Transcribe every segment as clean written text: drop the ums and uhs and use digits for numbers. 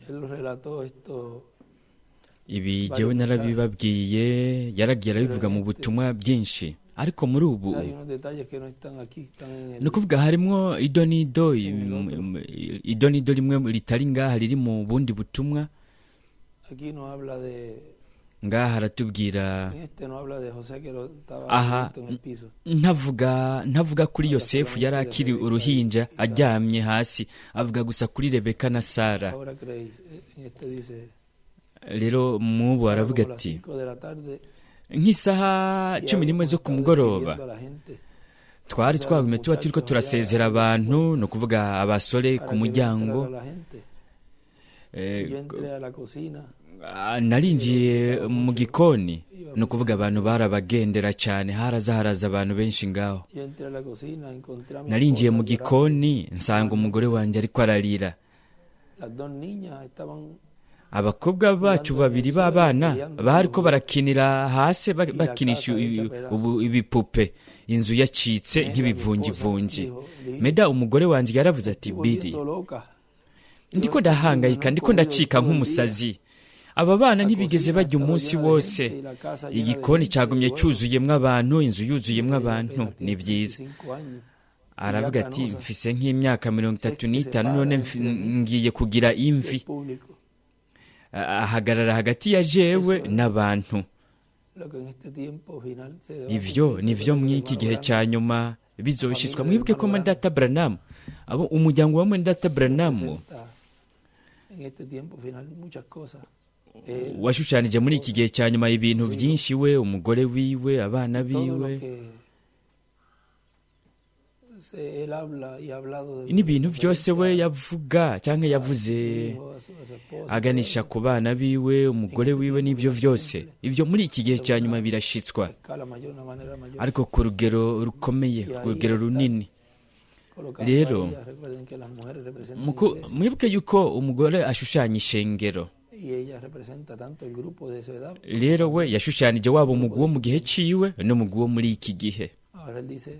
Él lo relató esto. Ibi jyewe narabibabwiye, yaragiye arabivuga mu butumwa byinshi, ariko muri ubu O sea, hay unos detalles que no están aquí, están en el ni ukuvuga harimwo ido n'ido, ido n'ido rimwe ritari ngaha, riri mu bundi butumwa. Aquí no habla de Ngaha aratubwira en este no habla de José, que lo estaba en el piso. Ntavuga kuri Yosefu yari akiri uruhinja aryamye hasi, avuga gusa kuri Rebeka na Sara. Ahora creéis, en este dice Rero mubu aravuga como las ati 5 de la tarde nk'isaha 11 zo ku mugoroba a la gente twari twagumye tuba turiko turasezera abantu, ni ukuvuga abasore ku muryango. a la gente. Yo entré a la cocina. Ah, narinjiye mu gikoni, ni ukuvuga abantu barabagendera cyane, haraza haraza abantu benshi ngaho. Yo entré a la cocina, encontré a mi Narinjiye esposa mu llorando. gikoni, nsanga umugore wanjye ariko ararira. Las dos niñas estaban Abakobwa bacu babiri b'abana bariko barakinira hasi, bakinisha ibipupe, inzu yacitse nk'ibivungivungi. Meda, umugore wanjye, yaravuze ati: "Biri volviendo loca. ndiko ndahangayika, ndiko ndacika nk'umusazi. Aba bana ntibigeze bajya umunsi wose, igikoni cyagumye cyuzuyemwo abantu, inzu yuzuyemwo abantu. Ni byiza." 5 años. Aravuga ati: "Mfise nk'imyaka 35, none ngiye kugira imvi." Público. Ahagarara hagati ya jewe n'abantu. Lo que en este tiempo final se va a Ivyo cumplir. nivyo mw'iki gihe cya nyuma bizoshitswa. Mwibuke ko Mwene Branham, abo umuryango wa Mwene Branham Representa en este tiempo final muchas cosas. Washushanije muri iki gihe cya nyuma ibintu byinshi, we, umugore wiwe, abana Todo lo biwe que él habla y ha hablado de n'ibintu byose we yavuga cyangwa yavuze aganisha ku bana biwe, umugore wiwe n'ibyo byose, ibyo muri iki gihe cya nyuma birashitswa, escala mayor, una manera mayor. ariko ku rugero rukomeye, ku rugero runini. Colocando Rero, a ella, recuerden que las mujeres representan iglesia mwibuke yuko umugore ashushanya ishengero. Y ella representa tanto el grupo de su edad. Rero we yashushanije waba umugwi wo mu gihe ciwe n'umugwi wo muri iki gihe. Ahora él dice,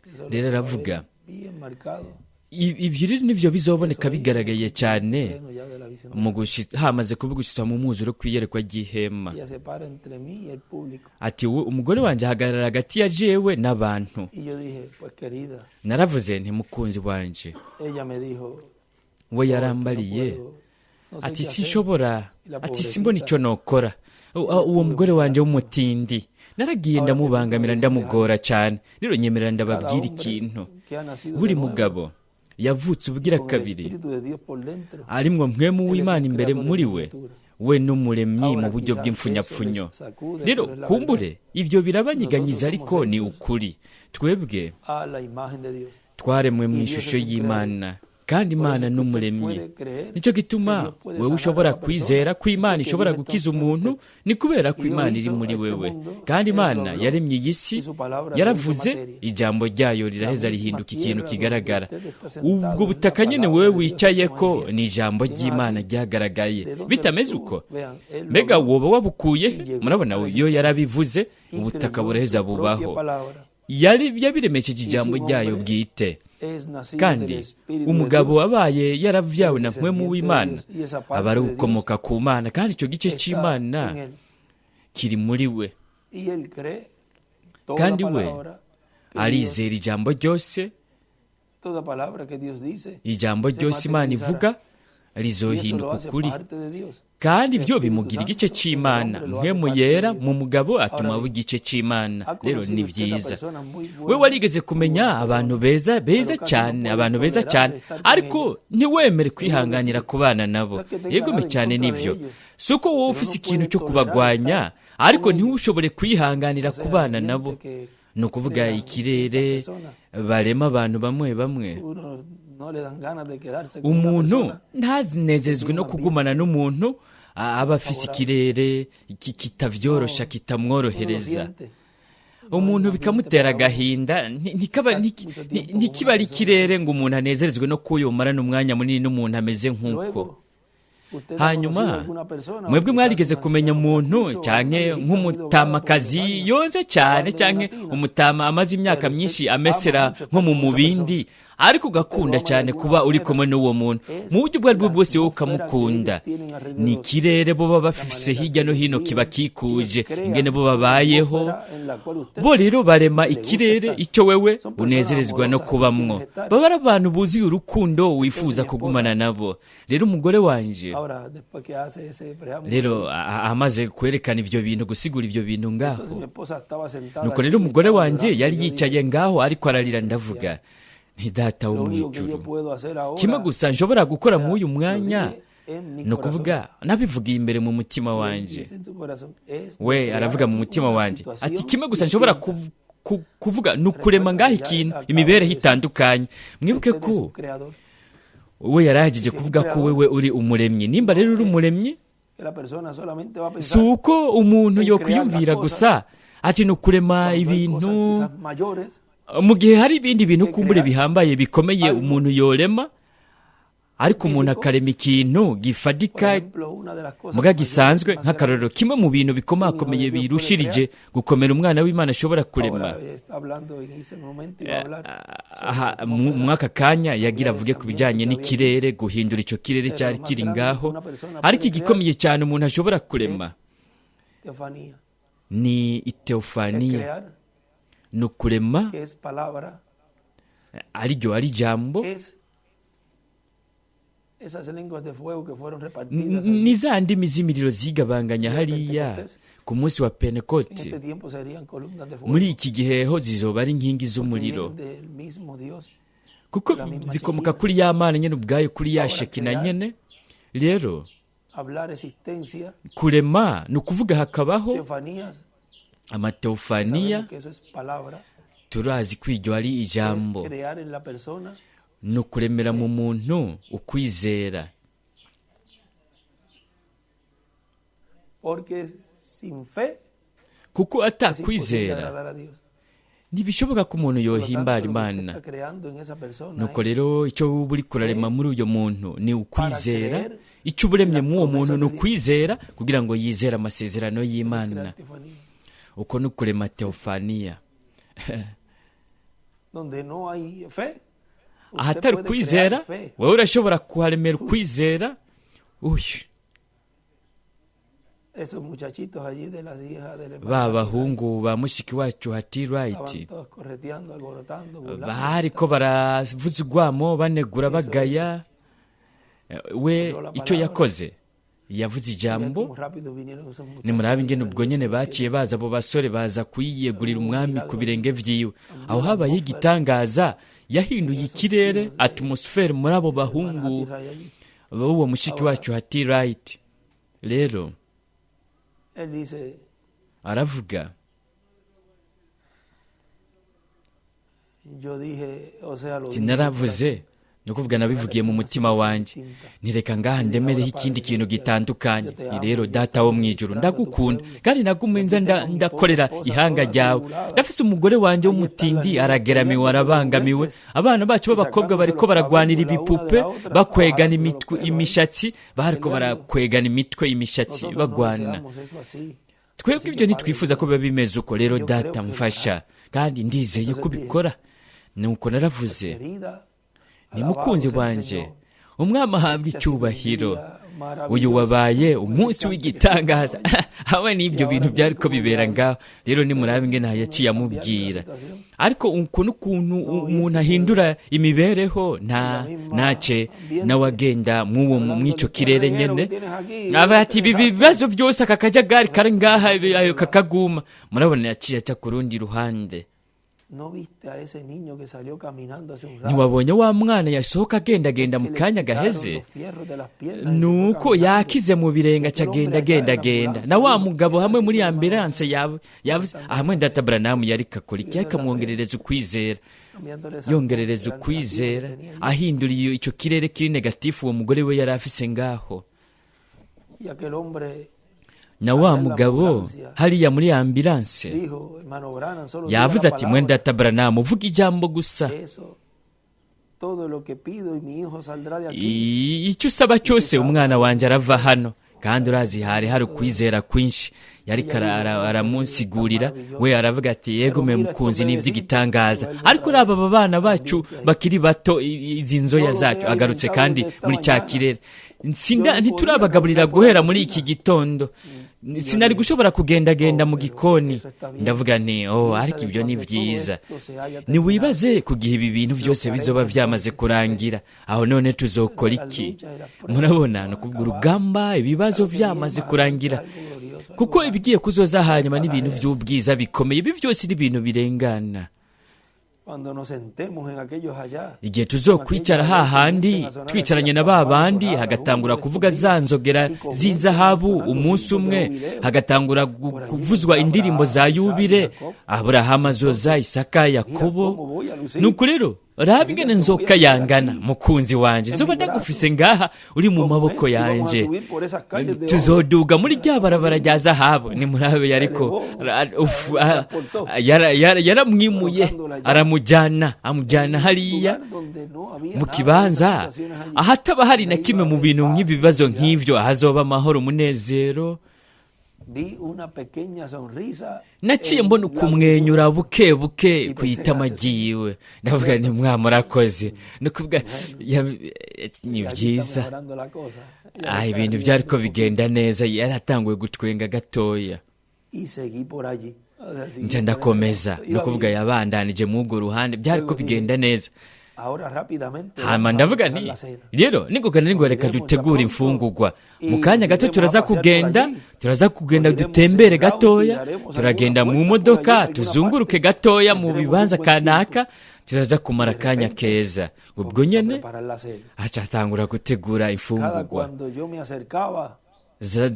eso Rero se va a ver aravuga bien marcado Ibyo rero nivyo bizoboneka bigaragaye cyane pleno ya de la visión. mu hamaze kuba gushitswa mu mwuzuro kw'iyerekwa ry'ihema. Ella se para entre mí y el público. Ati: "Umugore wanjye ahagarara hagati ya jewe n'abantu." Y yo dije: "Pues, querida." Naravuze nti: "Mukunzi wanje." Ella me dijo: We yarambariye ati: "Sinshobora," ati: "Simbona icyo nokora." Uwo mugore wanjye w'umutindi, naragiye ndamubangamira, ndamugora cyane. Rero nyemerera ndababwira ikintu: buri mugabo yavutse ubugira kabiri, arimwo mpwemu w'Imana imbere muri we, we n'umuremyi mu buryo bw'imfunyapfunyo. Rero kumbure ibyo birabanyiganyiza, ariko ni ukuri. Twebwe twaremwe mu ishusho y'Imana, kandi Imana n'umuremyi. Nicyo gituma wewe ushobora kwizera ko Imana ishobora gukiza umuntu, ni kubera ko Imana iri muri wewe. Kandi Imana yaremye iyi si, yaravuze, ijambo ryayo riraheza rihinduka ikintu kigaragara. Ubwo butaka nyine wewe wicaye ko ni ijambo ry'Imana ryagaragaye. Bitameze uko, mbega woba wabukuye he? Murabona, iyo yarabivuze, ubutaka buraheza bubaho. Yari yabiremesheje ijambo ryayo bwite. Kandi umugabo wabaye yaravyawe na mpwemu w'Imana aba ari ukomoka ku Mana, kandi icyo gice cy'Imana kiri muri we, kandi we arizera ijambo ryose. Ijambo ryose Imana ivuga rizohinduka ukuri, kandi ibyo bimugira igice cy'Imana. Mpwemu Yera mu mugabo atuma aba igice cy'Imana. Rero ni byiza. We warigeze kumenya abantu beza, beza cyane, abantu beza cyane, ariko ntiwemere kwihanganira kubana nabo. Yegome cyane, nibyo. Si uko wowe ufise ikintu cyo kubagwanya, ariko ntiwushobore kwihanganira kubana nabo, ni ukuvuga ikirere barema abantu bamwe bamwe. Umuntu ntazinezezwe no kugumana n'umuntu aba afise ikirere kitavyorosha, kitamworohereza. Umuntu bikamutera agahinda, ntikiba ari ikirere ngo umuntu anezerezwe no kuyomarana umwanya munini n'umuntu ameze nk'uko. Hanyuma mwebwe mwarigeze kumenya umuntu cyane, nk'umutamakazi yonze cyane, cyane umutama amaze imyaka myinshi amesera nko mu mubindi. Ariko ugakunda cyane kuba uri kumwe n'uwo muntu mu buryo ubwo ari bwo bwose, wowe ukamukunda. Ni ikirere bo baba bafise hirya no hino kibakikuje, ingene bo babayeho. Bo rero barema ikirere icyo wewe unezerezwa no kubamwo. Baba ari abantu buzuye urukundo, wifuza kugumana nabo. Rero umugore wanje rero amaze kwerekana ibyo bintu, gusigura ibyo bintu ngaho, nuko rero umugore wanje yari yicaye ngaho ariko ararira. Ndavuga nti: "Data wo mu ijuru, kimwe gusa nshobora gukora muri uyu mwanya", ni ukuvuga nabivugiye imbere mu mutima wanje, we aravuga mu mutima wanje ati: "Kimwe gusa nshobora kuvuga ni ukurema ngaho ikintu, imibereho itandukanye." Mwibuke ko we yarahejeje kuvuga ko wewe uri umuremyi. Nimba rero uri umuremyi, si uko umuntu yokwiyumvira gusa ati ni ukurema ibintu, mu gihe hari ibindi bintu kumbure bihambaye bikomeye umuntu yorema. Ariko umuntu akarema ikintu gifadika muga gisanzwe. Nk'akarorero, kimwe mu bintu bikomakomeye birushirije gukomera umwana w'Imana ashobora kurema, aha muri aka kanya yagira avuge ku bijyanye n'ikirere, guhindura icyo kirere cyari kiri ngaho. Ariko igikomeye cyane umuntu ashobora kurema ni iteofaniya, ni ukurema ariryo ari ijambo, ni za ndimi z'imiriro zigabanganya hariya ku munsi wa Pentekote. Muri iki gihe ho zizoba ari inkingi z'umuriro, kuko zikomoka kuri ya Mana nyine ubwayo, kuri ya Shekina nyine. Rero kurema ni ukuvuga hakabaho amateofaniya. Turazi ko iryo ari ijambo, ni ukuremera mu muntu ukwizera, kuko atakwizera ntibishoboka ko umuntu yohimbara Imana. Nuko rero icyo uba uri kurarema muri uyu muntu ni ukwizera. Icyo uba uremye muri uwo muntu ni ukwizera, kugira ngo yizere amasezerano y'Imana. Uko ni ukurema teofaniya. Ahatari ukwizera, wowe urashobora kuharemera ukwizera. Uyu ba bahungu ba mushiki wacu Hati Rayiti bariko baravuza urwamo, banegura, bagaya. We icyo yakoze, yavuze ijambo. Nimurabe ingene ubwo nyene baciye baza abo basore, baza kwiyegurira umwami ku birenge vyiwe. Aho habaye igitangaza, yahinduye ikirere, atmosfere, muri abo bahungu b'uwo mushiki wacu Hati Rayiti. Rero aravuga, naravuze, ni ukuvuga nabivugiye mu mutima wanjye, ntireka ngaha ndemereho ikindi kintu gitandukanye. Ni rero: "Data wo mu ijuru, ndagukunda kandi nagumenza ndakorera ihanga ryawe. Ndafise umugore wanjye w'umutindi, arageramiwe, arabangamiwe. Abana bacu b'abakobwa bariko baragwanira ibipupe, bakwegana imitwe imishatsi, bariko barakwegana imitwe imishatsi, bagwana. Twebwe ibyo ntitwifuza ko biba bimeze uko. Rero Data, mfasha, kandi ndizeye ko ubikora." Nuko naravuze: "Ni mukunzi wanje, umwami ahabwa icyubahiro, uyu wabaye umunsi w'igitangaza." Hamwe n'ibyo bintu byari ko bibera ngaho. Rero nimurabe ingene yaciye amubwira. Ariko ukuntu ukuntu umuntu ahindura imibereho, nta nace nawe agenda mw'uwo mw'icyo kirere nyene, aba ati: "Ibi bibazo byose, aka kajagari kari ngaha, ayo kakaguma." Murabona yaciye aca ku rundi ruhande. "Ntiwabonye wa mwana yasohoka agendagenda mu kanya gaheze? Nuko yakize mu birenge, aca agenda agenda agenda. Na wa mugabo hamwe muri ambulance yavuze hamwe Data Buranamu yari kakora iki? Akamwongerereza ukwizera, yongerereza ukwizera, ahindura icyo kirere kiri negatifu uwo mugore we yari afise ngaho. Na wa mugabo hariya muri ambulance yavuze ati: 'Mwene Data Buranamu, uvuga ijambo gusa, icyo usaba cyose, umwana wanjye arava hano.'" Kandi urazi hari hari ukwizera kwinshi. Yariko aramunsigurira, we aravuga ati: "Yego me mukunzi, ni iby'igitangaza, ariko uraba aba bana bacu bakiri bato, izi nzoya zacu." Agarutse kandi muri cya kirere. Ntiturabagaburira guhera muri iki gitondo, sinari gushobora kugendagenda mu gikoni. Ndavuga nti: "Oh, ariko ibyo ni byiza. Ntiwibaze ku gihe ibi bintu byose bizoba byamaze kurangira, aho none tuzokora iki?" Murabona, ni ukuvuga urugamba, ibibazo byamaze kurangira, kuko ibigiye kuzoza hanyuma n'ibintu by'ubwiza bikomeye. Ibi byose ni ibintu birengana. Igihe tuzokwicara hahandi twicaranye na ba bandi, hagatangura kuvuga za nzogera z'inzahabu, umunsi umwe hagatangura kuvuzwa indirimbo za yubire, Aburahamu azoza, Isaka, Yakobo. Nuko rero raba ingene nzoka yangana, mukunzi wanje, nzoba ndagufise ngaha uri mu maboko yanje, tuzoduga muri rya barabara rya zahabu. Nimurabe, yariko yaramwimuye, aramujyana, amujyana hariya mu kibanza ahataba hari na kimwe mu bintu nk'ibi bibazo nk'ivyo, ahazoba amahoro, umunezero. Naciye mbona ukumwenyura buke buke ku itama ryiwe. Ndavuga ni mwamurakoze, ni ukuvuga ni byiza. Ibintu byari ko bigenda neza, yaratanguye gutwenga gatoya. Nca ndakomeza, ni ukuvuga yabandanije muri urwo ruhande, byari ko bigenda neza. Hama ndavuga nti: "Rero ningogana ningo, reka dutegure imfungurwa. Mu kanya gato turaza kugenda dutembere gatoya, turagenda mu modoka tuzunguruke gatoya mu bibanza kanaka, turaza kumara akanya keza." Ubwo nyene aca atangura gutegura imfungurwa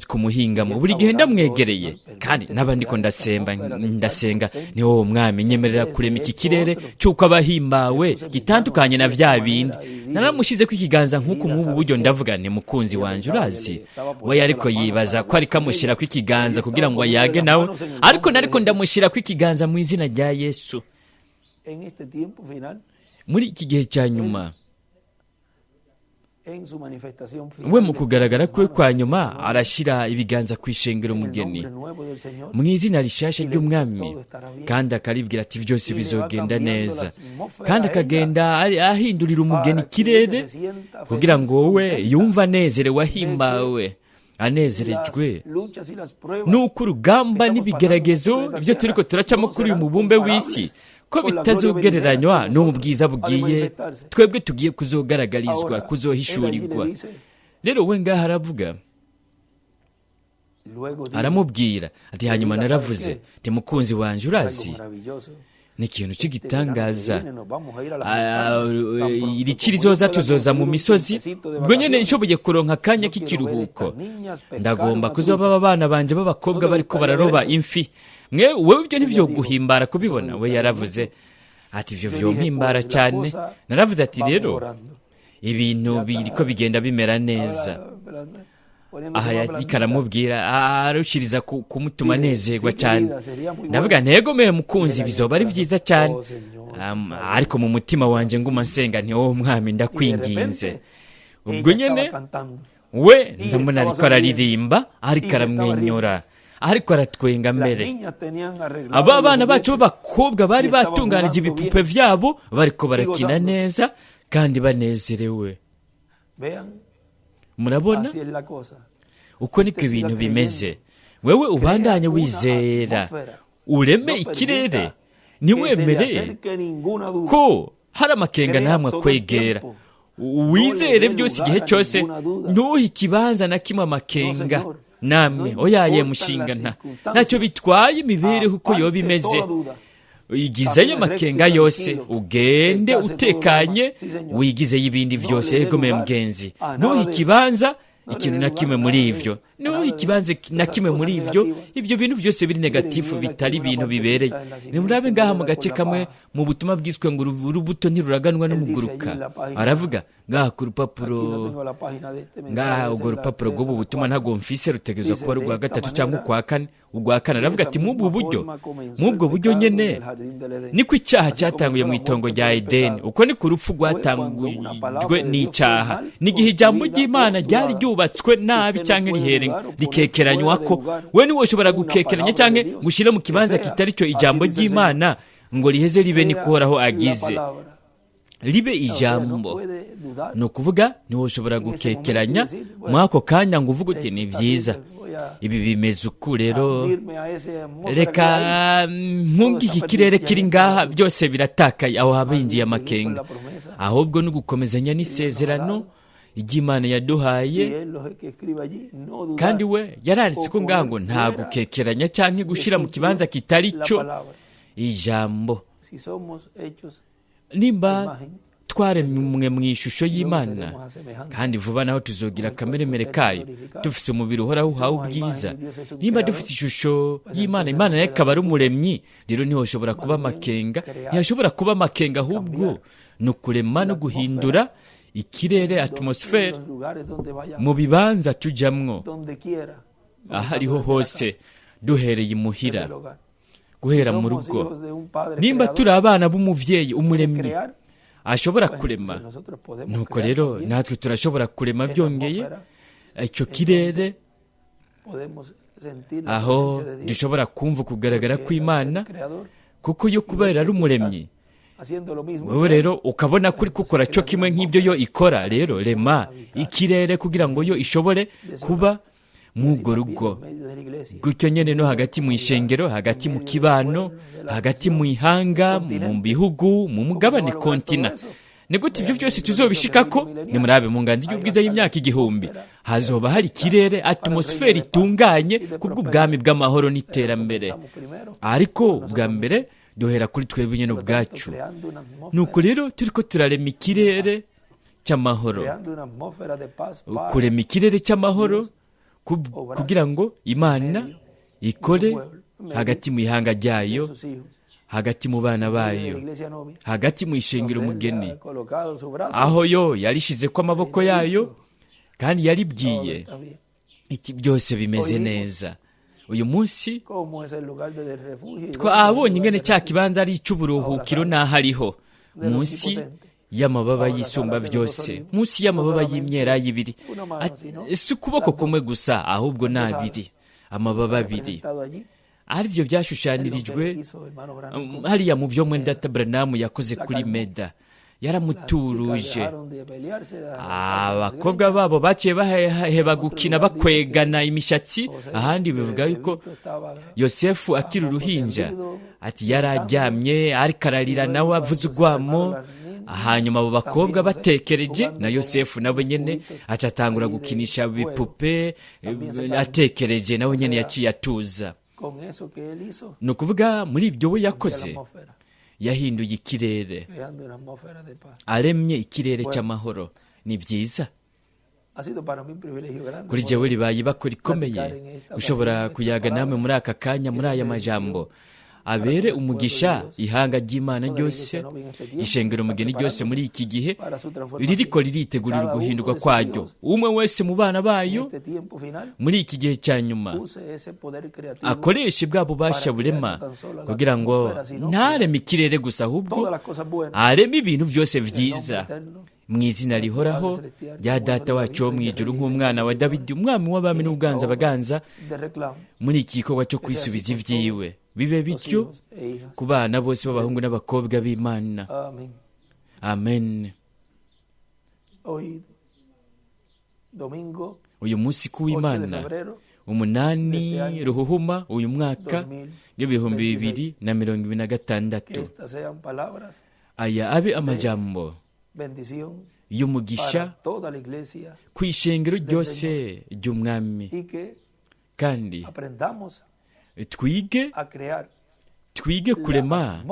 ku muhingamo. Buri gihe ndamwegereye kandi naba ndiko ndasemba, ndasenga ni wowe Mwami, nyemerera kurema iki kirere cy'uko abahimbawe gitandukanye na vya bindi. Naramushize ko ikiganza nk'uku mw'ubu buryo, ndavuga ni: "Mukunzi wanje, urazi." We ariko yibaza ko ariko amushyira ko ikiganza kugira ngo ayage nawe, ariko nariko ndamushyira ko ikiganza mu izina rya Yesu. Muri iki gihe cya nyuma, we mu kugaragara kwe kwa nyuma arashyira ibiganza ku ishengero umugeni mu izina rishasha ry'Umwami, kandi akaribwira ati: "Byose bizogenda neza." Kandi akagenda ahindurira umugeni ikirere kugira ngo wowe yumve anezerewe, ahimbawe, anezerejwe nuko urugamba n'ibigeragezo ibyo turi ko turacamo kuri uyu mubumbe w'isi ko bitazogereranywa n'ubu bwiza bugiye twebwe tugiye kuzogaragarizwa, kuzohishurirwa. Rero we ngaha aravuga, aramubwira ati: "Hanyuma naravuze nti: 'Mukunzi wanjye, urazi, ni ikintu cy'igitangaza. Iri kirizoza tuzoza mu misozi. Ubwo nyine nshoboye kuronka akanya k'ikiruhuko, ndagomba kuzoba aba bana banje b'abakobwa bariko bararoba imfi. Mwe wowe ibyo ntivyo guhimbara kubibona?' We yaravuze ati: 'Ivyo vyompimbara cyane.' Naravuze ati: 'Rero ibintu biriko bigenda bimera neza.'" Aha yariko aramubwira, arushiriza kumutuma anezerwa cyane. Ndavuga ntego mewe mukunzi, bizoba ari byiza cyane. Ariko mu mutima wanjye nguma nsenga nti: "Wowe Mwami, ndakwinginze." Ubwo nyene we nzamubona ariko araririmba, ariko aramwenyura, ariko aratwenga mbere. Aba bana bacu b'abakobwa bari batunganije ibipupe vyabo, bariko barakina neza kandi banezerewe. Murabona, uko niko ibintu bimeze. Wewe ubandanye wizera, ureme ikirere, ntiwemere ko hari amakenga namwe akwegera. Wizere byose igihe cyose, ntuhe ikibanza na kimwe amakenga namwe. Oyaye mushinga, ntacyo bitwaye imibereho uko yoba imeze, igizeyo amakenga yose, ugende utekanye, wigizeyo ibindi byose. Yego mugenzi, ntuhe ikibanza ikintu na kimwe muri ivyo, ntuhe ikibanza na kimwe muri ivyo, ibyo bintu byose biri négatif, bitari ibintu bibereye. Nimurabe ngaha mu gace kamwe mu butumwa bwiswe ngo "Urubuto ntiruraganwa n'umuguruka", aravuga Ngaha ku rupapuro, ngaha urwo rupapuro rw'ubu butumwa ntabwo mfise, rutegerezwa kuba ari urwa gatatu cyangwa ukwa kane. Urwa kane aravuga ati: "Mw'ubwo buryo nyene niko icyaha cyatanguye mu itongo rya Edeni, uko niko urupfu rwatangujwe n'icyaha. N'igihe ijambo ry'Imana ryari ryubatswe nabi cyangwa rihere rikekeranywa ko we niwe ushobora gukekeranya cyangwa ngo ushyire mu kibanza kitari cyo ijambo ry'Imana ngo riheze ribe, niko Uhoraho agize, ribe ijambo." Ni ukuvuga niwe ushobora gukekeranya muri ako kanya ngo uvuge uti: "Ni byiza, ibi bimeze uku, rero reka mpunge iki kirere kiri ngaha." Byose biratakaye, aho haba hinjiye amakenga. Ahubwo ni ugukomezanya n'isezerano ry'Imana yaduhaye. Kandi we yaranditse ko ngaho ngo nta gukekeranya cyangwa gushyira mu kibanza kitari cyo ijambo. Nimba twaremwe mu ishusho y'Imana, kandi vuba naho tuzogira akameremere kayo, dufise umubiri uhoraho uhawe ubwiza. Nimba dufite ishusho y'Imana, Imana nayo ikaba ari umuremyi, rero ntihoshobora kuba amakenga, ntihashobora kuba amakenga. Ahubwo ni ukurema no guhindura ikirere, atmosphère, mu bibanza tujamwo, aho ariho hose, duhereye imuhira, guhera mu rugo. Nimba turi abana b'umuvyeyi umuremyi ashobora kurema, nuko rero natwe turashobora kurema. Byongeye icyo kirere aho dushobora kumva kugaragara kw'Imana, kuko yo kubera ari umuremyi, wowe rero ukabona ko uri gukora cyo kimwe nk'ibyo yo ikora. Rero rema ikirere kugira ngo yo ishobore kuba mw'urwo rugo. Gutyo nyine no hagati mu ishengero, hagati mu kibano, hagati mu ihanga, mu bihugu, mu mugabane, continent. Ni gute ibyo byose tuzobishikako? Nimurabe mu nganzi y'ubwiza y'imyaka 1000, hazoba hari ikirere, atmosphère itunganye kubw'ubwami bw'amahoro n'iterambere. Ariko bwa mbere duhera kuri twebwe nyine ubwacu. Nuko rero turi ko turarema ikirere cy'amahoro, kurema ikirere cy'amahoro kugira ngo Imana ikore hagati mu ihanga ryayo, hagati mu bana bayo, hagati mu ishengero umugeni, aho yo yarishize ko amaboko yayo kandi yaribwiye iti: "Byose bimeze neza." Uyu munsi twabonye ingene cya kibanza ari icy'uburuhukiro n'aho ariho munsi y'amababa y'Isumba byose, munsi y'amababa y'imyera y'ibiri. Si ukuboko kumwe gusa, ahubwo ni abiri, amababa abiri, aribyo byashushanirijwe hariya mu byo mwene data Branham yakoze kuri Meda. Yaramuturuje. Abakobwa babo baciye baheba gukina bakwegana imishatsi. Ahandi bivuga yuko Yosefu akiri uruhinja, ati yari aryamye ariko ararira, nawe avuze urwamo. Hanyuma abo bakobwa batekereje, na Yosefu nawe nyine aca atangura gukinisha ibipupe atekereje, nawe nyine yaciye atuza. Ni ukuvuga muri ibyo we yakoze, yahinduye ikirere, aremye ikirere cy'amahoro. Ni byiza. Kuri jyewe ribaye ibako rikomeye gushobora kuyaga namwe muri aka kanya, muri aya majambo. Abere umugisha ihanga ry'Imana ryose, ishengero umugeni ryose muri iki gihe ririko riritegurira uguhindurwa kwaryo. Umwe wese mu bana bayo muri iki gihe cya nyuma akoreshe bwa bubasha burema, kugira ngo ntareme ikirere gusa, ahubwo areme ibintu byose byiza, mu izina rihoraho rya Data wacu wo mu ijuru, nk'umwana wa Dawidi, umwami w'abami n'ubwanza baganza, muri iki gikorwa cyo kwisubiza ibyiwe. Bibe bityo ku bana bose b'abahungu n'abakobwa b'Imana. Amen. Uyu munsi kuw'Imana 8 Ruhuhuma, uyu mwaka w'2026, aya abe amajambo y'umugisha ku ishengero ryose ry'Umwami, kandi twige kurema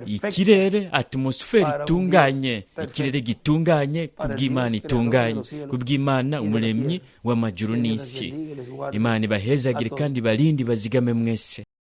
ikirere, atmosphère itunganye, ikirere gitunganye kubw'Imana itunganye, kubw'Imana umuremyi w'amajuru n'isi. Imana ibahezagire kandi barindi bazigame mwese.